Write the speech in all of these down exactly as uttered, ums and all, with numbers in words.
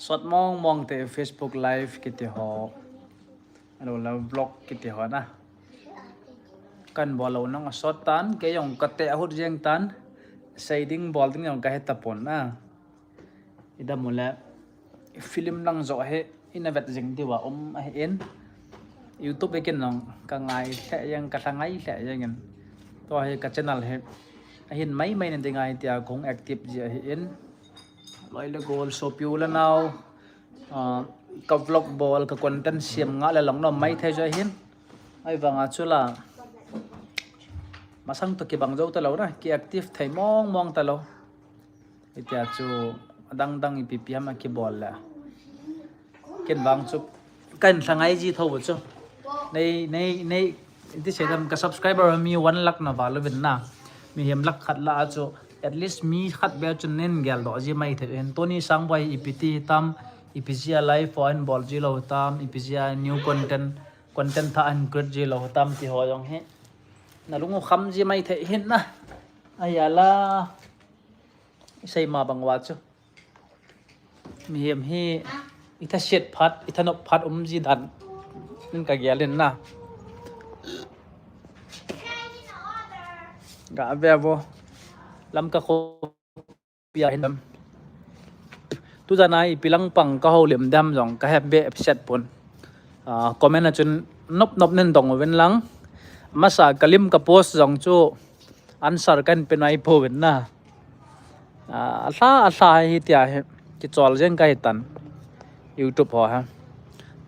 Sot mong mong te Facebook Live kiti ho. Alo la vlog kiti ho na. Kan bol lou nang a sot tan, kei jong ka te ahut jeng tan. Sei ding bol ding jong ka he tapon na. Idam u le film lang jo he, ina vet jing diu a um ahi in. YouTube e kin nong ka ngai lheh jeng, ka lha ngai lheh jeng in. Tua hi ka channel hi ahin mai mai na ding ahi tia kong active ji ahi in. Loi le gol, sopi u le nao, ah, ka vlog bol, ka content siam nga le long nom mai thei jo ahin. Ahivanga chu la masang to kibang jo talou na, ki active thei mong mong talou. Hitia chu adang dang ipi pi ham a kibol le. Ken vang chu kan lha ngai ji tho chu. Nei, nei, nei, ti sei dam ka subscriber mi one lakh na val uvin na. Mihem lakh khat la a chu at least mi khat beh chun nen gel doh ji mai thei hin. Tony Sangboi ipi ti tam, ipi jia live ho ahin bol ji lou tam, ipi jia new content, content tha ahin create ji lou tam ti ho jong hi. Na lung u kham ji mai thei hin na. Aya la. Isei ma bang uva chu. Mihem hi i thasiat phat, i thanop phat um ji dan in ka gel in na. Ga ve vo. Lamka khopi a hin dam. Tu jan a ipi lang pang ka houlim dam jong ka he be upset pon. Ah, comment a chun nop nop nen dong uvin lang. Masa ka lim ka post jong chu answer kan pe nai pouvin na. Ah, a lha, a lha hitia hi kichol jeng ka hi tan. YouTube ho ha.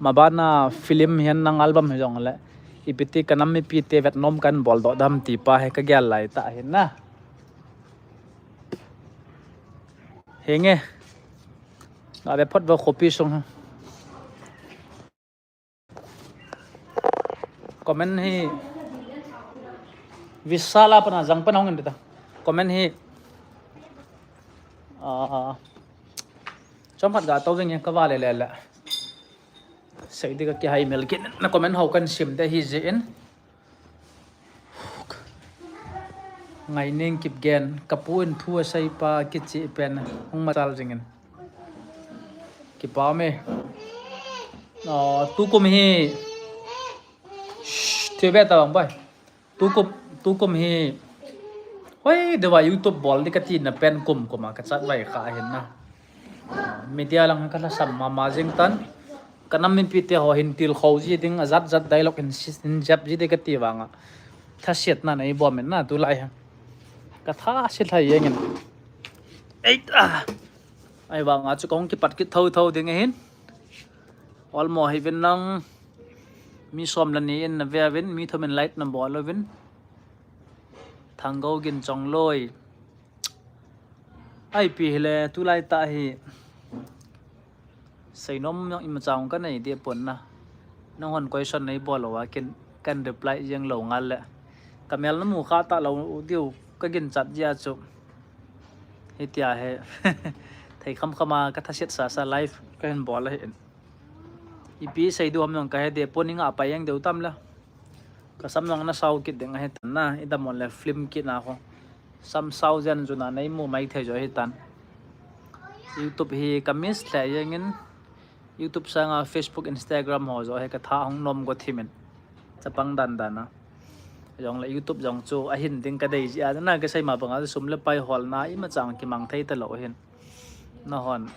Mabana film hihen lang album hi jong le. Ipi ti ka nam mipi te vet nom kan bol doh dam ti pa hi ka gel lai ta hi na. Henge. Nga ve phot va khopi sung ha. Comment hi Visala pana jang pana hung in ta. Comment hi, ah, chom khat ga to veng ka va le le le. Sei di ka kihai mel kin na comment ho kan sim de hi je in. Ngaining Kipgen, ka pu in thu asei pa kichi pen hung machal jing in. Kipa me. Ah, tukum hi. Shh, thil be ta bang bai. Tukum, tukum hi. Hoi, dewa YouTube bol di ka ti na pen kum kum a ka chat vai kha hin na. Media lang ka la sam mama jing tan. Ka nam mipi te ho hin til khou ji ding, a jat jat dialogue hin si-, hin jep ji ding ka ti vang a. Thasiat na nei bom in na tu lai ha. Ka tha si thai jeng in. Ei ta. Ahivang a chu kong kipat kit tho tho ding ahin. Olmo hi vin lang. Mi som le ni in na ve vin, mi thum in like na bol uvin. Thanggo Gin Chongloi. Ipi hile, tulai ta hi. Seinom jong ima chang ka nei de pon na. Nang hon question nei bol uva ken, kan reply jeng lou ngal le. Ka mel na mu kha ta lou diu ka gin chat jia chu. Hitia he. Thei kham kham a ka thasiat sa sa live ka hin bol ahi in. Ipi sei diu ham jong ka he de pon, i nga pai jeng diu tam le. Ka sam jong na sao kit ding ahi tan na, i damon le film kit na ho. Sam sao jen jun a nei mu mai thei jo ahi tan. YouTube hi ka miss lheh jeng in, YouTube sanga Facebook, Instagram ho jo hi ka tha hung nom go thim in. Chapang dan dan a. Jong le YouTube jong chu ahin ding ka dei ji a na, ka sei ma bang a sum le pai hol na ima chang kimang thei ta lou hin. Na hon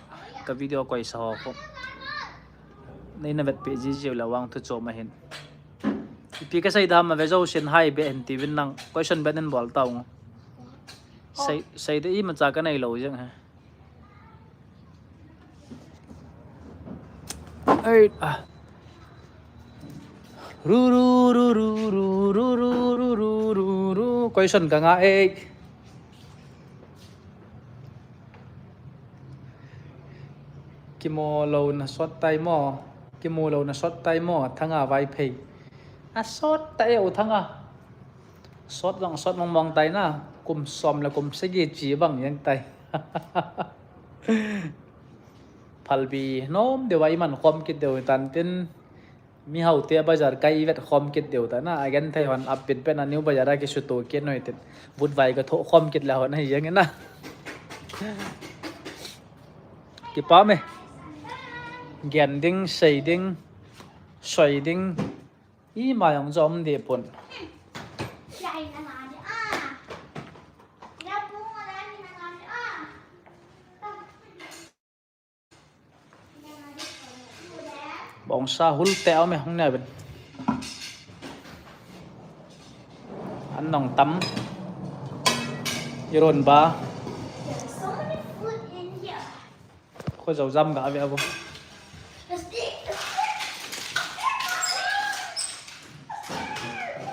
ka video koi sa ho ko. Nei na vet pe ji ji le vang thu chom ahin. Ipi ka sei dam a ve jo sin hai be hin ti vin nang. Question be nen bol tau. Sei, sei de ima cha ka nei lou jeng he. Ei, ah. Ru, ru, ru. Question ka nga ei. Kimu lou na sot tai mo. Kimu lou na sot tai mo. Thanga Vaiphei. A sot tai u Thanga. Sot jong sot mong mong tai na. Kum som le kum sagi chi bang jeng tai. Phalbi nom deu a i man khom kit deu tan tin. Mihao te bazar kai i vet khom kit deu ta na, a gen thei hon ap pin pen a New Bazar a kisuto kit noi tin. Vut vai ka tho khom kit le hon ahi jeng na. Kipa me. Gen ding, sei ding, soi ding, ima jong jom dipon. Bongsa hul te om e hung ne ben. An nong tam. Iron ba. Khoi zau zam ga ve abo.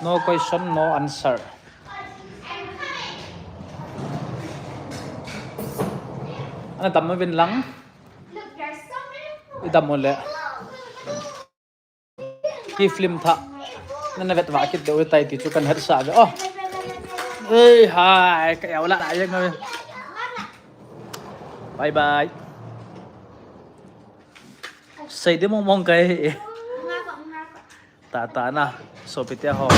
No question, no answer. Ana dam uvin lang. I dam u le. Ki film tha. Nana vet va kit deu tai ti chu kan het sa ve. Oh. Ei hai, ka yau la ai ngai. Bye bye. Sei de mong mong kai. Ta ta na. Sopi te ho.